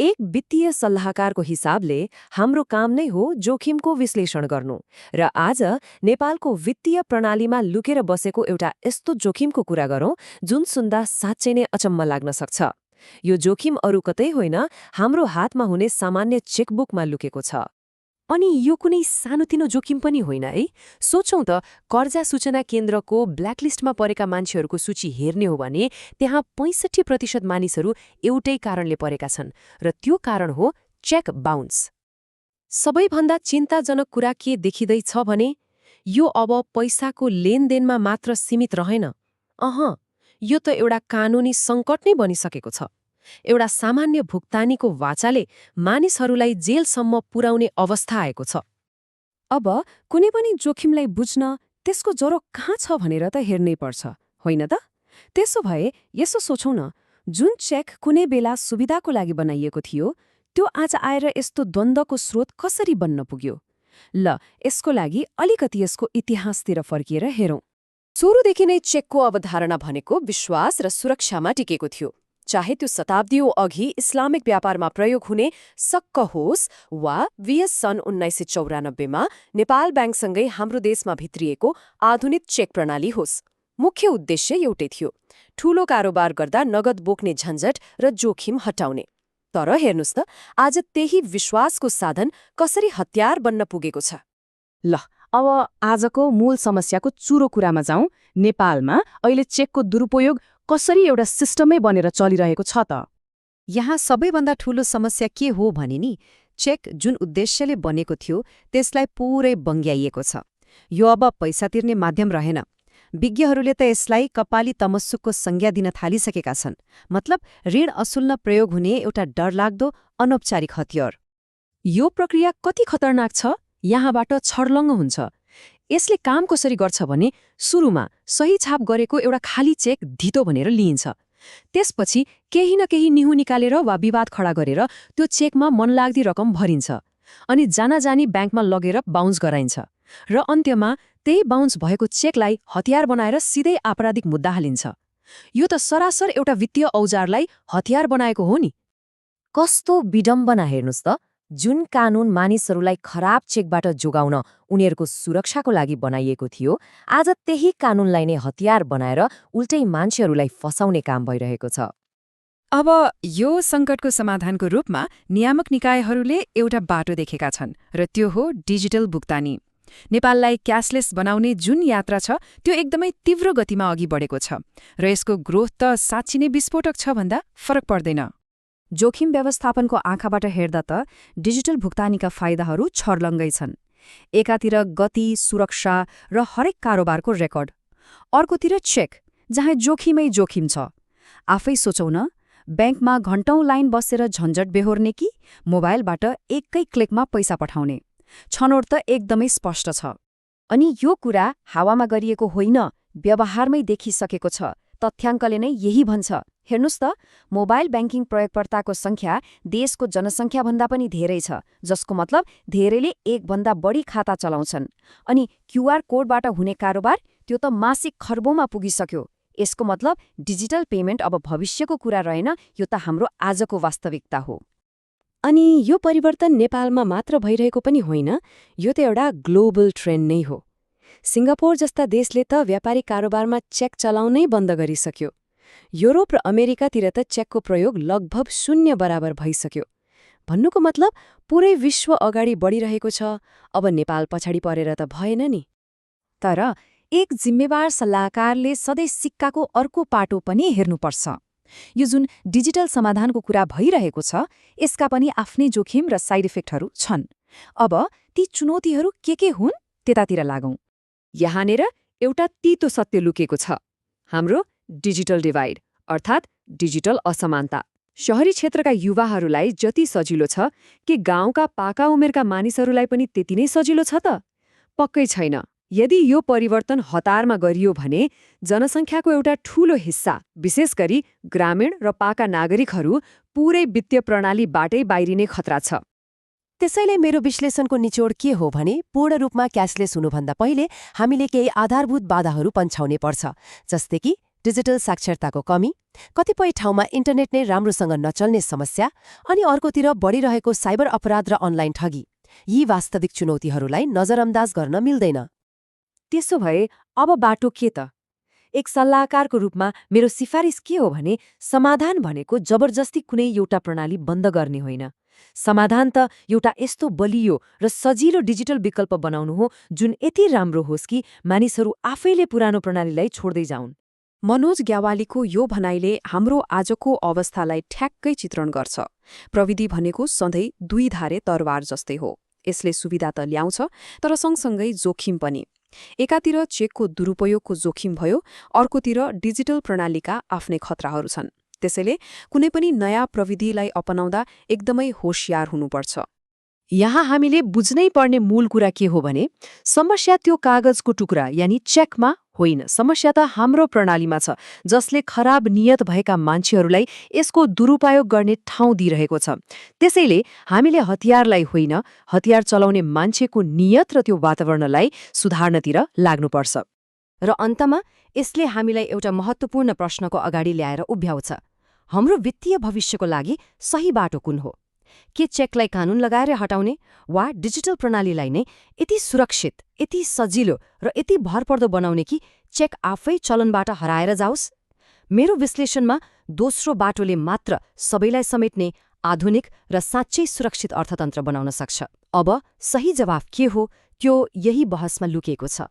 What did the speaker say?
एक वित्तीय सल्लाहकारको हिसाबले हाम्रो काम नै हो जोखिमको विश्लेषण गर्नु। र आज नेपालको वित्तीय प्रणालीमा लुकेर बसेको एउटा यस्तो जोखिमको कुरा गरौँ जुन सुन्दा साँच्चै नै अचम्म लाग्न सक्छ। यो जोखिम अरू कतै होइन, हाम्रो हातमा हुने सामान्य चेकबुकमा लुकेको छ। अनि यो कुनै सानोतिनो जोखिम पनि होइन है। सोचौं त, कर्जा सूचना केन्द्रको ब्ल्याकलिस्टमा परेका मान्छेहरूको सूची हेर्ने हो भने त्यहाँ 65% मानिसहरू एउटै कारणले परेका छन्, र त्यो कारण हो चेक बाउन्स। सबैभन्दा चिन्ताजनक कुरा के देखिँदैछ भने यो अब पैसाको लेनदेनमा मात्र सीमित रहेन। यो त एउटा कानूनी सङ्कट नै बनिसकेको छ। एउटा सामान्य भुक्तानीको वाचाले मानिसहरूलाई जेलसम्म पुर्याउने अवस्था आएको छ। अब कुनै पनि जोखिमलाई बुझ्न त्यसको जरो कहाँ छ भनेर त हेर्नै पर्छ, होइन त? त्यसो भए यसो सोचौँ न, जुन चेक कुनै बेला सुविधाको लागि बनाइएको थियो त्यो आज आएर यस्तो द्वन्द्वको स्रोत कसरी बन्न पुग्यो? ल, यसको लागि अलिकति यसको इतिहासतिर फर्किएर हेरौँ। सुरुदेखि नै चेकको अवधारणा भनेको विश्वास र सुरक्षामा टिकेको थियो। चाहे त्यो शताब्दीऔं अघि इस्लामिक व्यापारमा प्रयोग हुने सक्क होस् वा VS सन् 1994मा नेपाल ब्याङ्कसँगै हाम्रो देशमा भित्रिएको आधुनिक चेक प्रणाली होस्, मुख्य उद्देश्य एउटै थियो: ठूलो कारोबार गर्दा नगद बोक्ने झन्झट र जोखिम हटाउने। तर हेर्नुस् त, आज त्यही विश्वासको साधन कसरी हतियार बन्न पुगेको छ। ल, अब आजको मूल समस्याको चुरो कुरामा जाउँ। नेपालमा अहिले चेकको दुरुपयोग कसरी एउटा सिस्टमै बनेर चलिरहेको छ त? यहाँ सबैभन्दा ठूलो समस्या के हो भने नि, चेक जुन उद्देश्यले बनेको थियो त्यसलाई पुरै बङ्ग्याइएको छ। यो अब पैसा तिर्ने माध्यम रहेन। विज्ञहरूले त यसलाई कपाली तमस्सुकको संज्ञा दिन थालिसकेका छन्। मतलब ऋण असुल्न प्रयोग हुने एउटा डरलाग्दो अनौपचारिक हतियार। यो प्रक्रिया कति खतरनाक छ? यहाँबाट छर्लङ्ग हुन्छ। यसले काम कसरी गर्छ भने सुरुमा सही छाप गरेको एउटा खाली चेक धितो भनेर लिइन्छ। त्यसपछि केही न केही निहु निकालेर वा विवाद खडा गरेर त्यो चेकमा मनलाग्दी रकम भरिन्छ, अनि जानाजानी ब्याङ्कमा लगेर बाउन्स गराइन्छ, र अन्त्यमा त्यही बाउन्स भएको चेकलाई हतियार बनाएर सिधै आपराधिक मुद्दा हालिन्छ। यो त सरासर एउटा वित्तीय औजारलाई हतियार बनाएको हो नि। कस्तो विडम्बना हेर्नुस् त! जुन कानून मानिसहरूलाई खराब चेकबाट जोगाउन, उनीहरूको सुरक्षाको लागि बनाइएको थियो, आज त्यही कानूनलाई नै हतियार बनाएर उल्टै मान्छेहरूलाई फसाउने काम भइरहेको छ। अब यो सङ्कटको समाधानको रूपमा नियामक निकायहरूले एउटा बाटो देखेका छन्, र त्यो हो डिजिटल भुक्तानी। नेपाललाई क्यासलेस बनाउने जुन यात्रा छ त्यो एकदमै तीव्र गतिमा अघि बढेको छ, र यसको ग्रोथ त साँच्चै नै विस्फोटक छ भन्दा फरक पर्दैन। जोखिम व्यवस्थापनको आँखाबाट हेर्दा त डिजिटल भुक्तानीका फाइदाहरू छर्लङ्गै छन्। एकातिर गति, सुरक्षा र हरेक कारोबारको रेकर्ड, अर्कोतिर चेक जहाँ जोखिमै जोखिम छ। आफै सोचौँ न, ब्याङ्कमा घण्टौं लाइन बसेर झन्झट बेहोर्ने कि मोबाइलबाट एकै क्लिकमा पैसा पठाउने? छनौट त एकदमै स्पष्ट छ। अनि यो कुरा हावामा गरिएको होइन, व्यवहारमै देखिसकेको छ। तथ्याङ्कले नै यही भन्छ। हेर्नुस् त, मोबाइल ब्याङ्किङ प्रयोगकर्ताको संख्या देशको जनसङ्ख्याभन्दा पनि धेरै छ, जसको मतलब धेरैले एकभन्दा बढी खाता चलाउँछन्। अनि QR कोडबाट हुने कारोबार, त्यो त मासिक खर्बौंमा पुगिसक्यो। यसको मतलब डिजिटल पेमेन्ट अब भविष्यको कुरा रहेन, यो त हाम्रो आजको वास्तविकता हो। अनि यो परिवर्तन नेपालमा मात्र भइरहेको पनि होइन, यो त एउटा ग्लोबल ट्रेन्ड नै हो। सिङ्गापुर जस्ता देशले त व्यापारिक कारोबारमा चेक चलाउनै बन्द गरिसक्यो। युरोप र अमेरिकातिर त चेकको प्रयोग लगभग 0 बराबर भइसक्यो। भन्नुको मतलब पुरै विश्व अगाडि बढिरहेको छ। अब नेपाल पछाडि परेर त भएन नि। तर एक जिम्मेवार सल्लाहकारले सधैँ सिक्काको अर्को पाटो पनि हेर्नुपर्छ। यो जुन डिजिटल समाधानको कुरा भइरहेको छ, यसका पनि आफ्नै जोखिम र साइड इफेक्टहरू छन्। अब ती चुनौतीहरू के हुन्, त्यतातिर लागौं। यहाँनिर एउटा तीतो सत्य लुकेको छ: हाम्रो डिजिटल डिभाइड, अर्थात् डिजिटल असमानता। शहरी क्षेत्रका युवाहरूलाई जति सजिलो छ कि गाउँका पाका उमेरका मानिसहरूलाई पनि त्यति नै सजिलो छ त? पक्कै छैन। यदि यो परिवर्तन हतारमा गरियो भने जनसङ्ख्याको एउटा ठूलो हिस्सा, विशेष गरी ग्रामीण र पाका नागरिकहरू, पुरै वित्तीय प्रणालीबाटै बाहिरिने खतरा छ। त्यसैले मेरो विश्लेषणको निचोड के हो भने पूर्ण रूपमा क्यासलेस हुनुभन्दा पहिले हामीले केही आधारभूत बाधाहरू पन्छाउने पर्छ, जस्तै कि डिजिटल साक्षरताको कमी, कतिपय ठाउँमा इन्टरनेट नै राम्रोसँग नचल्ने समस्या अनि अर्कोतिर बढिरहेको साइबर अपराध र अनलाइन ठगी। यी वास्तविक चुनौतीहरूलाई नजरअन्दाज गर्न मिल्दैन। त्यसो भए अब बाटो के त? एक सल्लाहकारको रूपमा मेरो सिफारिस के हो भने समाधान भनेको जबरजस्ती कुनै एउटा प्रणाली बन्द गर्ने होइन। समाधान त एउटा यस्तो बलियो र सजिलो डिजिटल विकल्प बनाउनु हो जुन यति राम्रो होस् कि मानिसहरू आफैले पुरानो प्रणालीलाई छोड्दै जाउन्। मनोज ग्यावालीको यो भनाइले हाम्रो आजको अवस्थालाई ठ्याक्कै चित्रण गर्छ। प्रविधि भनेको सधैँ दुई धारे तरवार जस्तै हो। यसले सुविधा त ल्याउँछ, तर सँगसँगै जोखिम पनि। एकातिर चेकको दुरुपयोगको जोखिम भयो, अर्कोतिर डिजिटल प्रणालीका आफ्नै खतराहरू छन्। त्यसैले कुनै पनि नयाँ प्रविधिलाई अपनाउँदा एकदमै होशियार हुनुपर्छ। यहाँ हामीले बुझ्नै पर्ने मूल कुरा के हो भने समस्या त्यो कागजको टुक्रा यानि चेकमा होइन, समस्या त हाम्रो प्रणालीमा छ जसले खराब नियत भएका मान्छेहरूलाई यसको दुरुपयोग गर्ने ठाउँ दिइरहेको छ। त्यसैले हामीले हतियारलाई होइन, हतियार चलाउने मान्छेको नियत र त्यो वातावरणलाई सुधार्नतिर लाग्नुपर्छ। र अन्तमा यसले हामीलाई एउटा महत्त्वपूर्ण प्रश्नको अगाडि ल्याएर उभ्याउँछ। हाम्रो वित्तीय भविष्यको लागि सही बाटो कुन हो? के चेकलाई कानून लगाएर हटाउने वा डिजिटल प्रणालीलाई नै यति सुरक्षित, यति सजिलो र यति भरपर्दो बनाउने कि चेक आफै चलनबाट हराएर जाओस्? मेरो विश्लेषणमा दोस्रो बाटोले मात्र सबैलाई समेट्ने आधुनिक र साँच्चै सुरक्षित अर्थतन्त्र बनाउन सक्छ। अब सही जवाफ के हो त्यो यही बहसमा लुकेको छ।